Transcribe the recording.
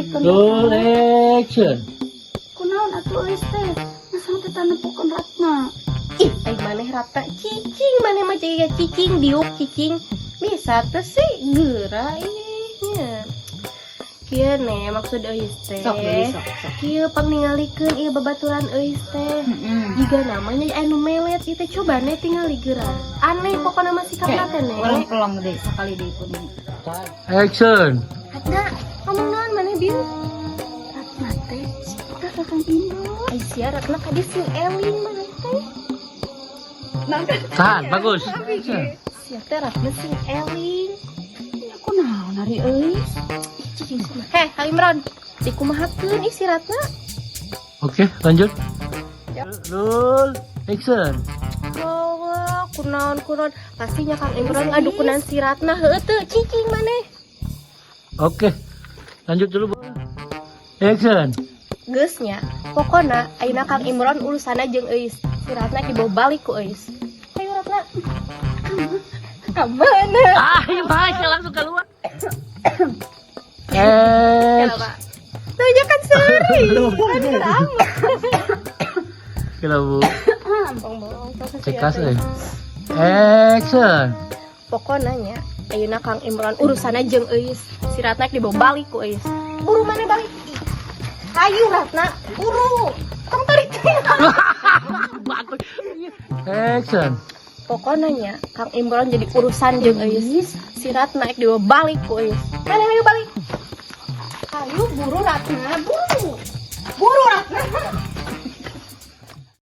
Roll action. Kunaon atuh euis teh? Masa teh tanepokeun Ratna? Ih, ai maneh rata cicing, maneh mah jiga cicing, diuk cicing. Bisa teh sih geura ih nya. Kieu ne maksud euis teh. Sok deui, sok, sok. Kieu pangningalikeun ieu babaturan euis teh. Heeh. Jiga namanya anu melet ieu teh, coba ne tingali geura. Aneh pokona mah sikapna teh, ne. Ulang pelong deh sekali deui kuning. Action. Ratna, ngomong naon maneh bieu? Ratna teh Siapa ka Kang Imron? Ai sia Ratna kadi sing eling maneh teh. Tahan, bagus. Action. Sia teh Ratna sing eling. Ya kunaon ari euis? Ih, cicing sia. Heh, Kang Imron, dikumahakeun ih si Ratna? Oke, lanjut. Roll action. Oh, kunaon kunaon. Pastinya Kang Imron ngadukunan si Ratna heueuh teu cicing maneh. Oke. Lanjut dulu, Bu. Action. Geus nya, pokona ayeuna Kang Imron urusanna jeung Euis. Si Ratna dibawa balik ku Euis. Ayo, Ratna. Ka mana? Ah, ini baik langsung keluar. Ya, Pak. Tuh ya kan seri. Kan lama. Kira, Bu. Bohong-bohong. Cekas eh. Action. Pokona nya ayeuna Kang Imron urusanna jeung Euis. Si Ratna dibawa balik ku Euis. Buru mana balik? Hayu Ratna, buru. Tong tarik. Bagus. Action. Pokoknya nya Kang Imron jadi urusan jeung Euis. Si Ratna dibawa balik ku Euis. Mana, ayo balik. Ayo buru Ratna, buru. Buru, Ratna.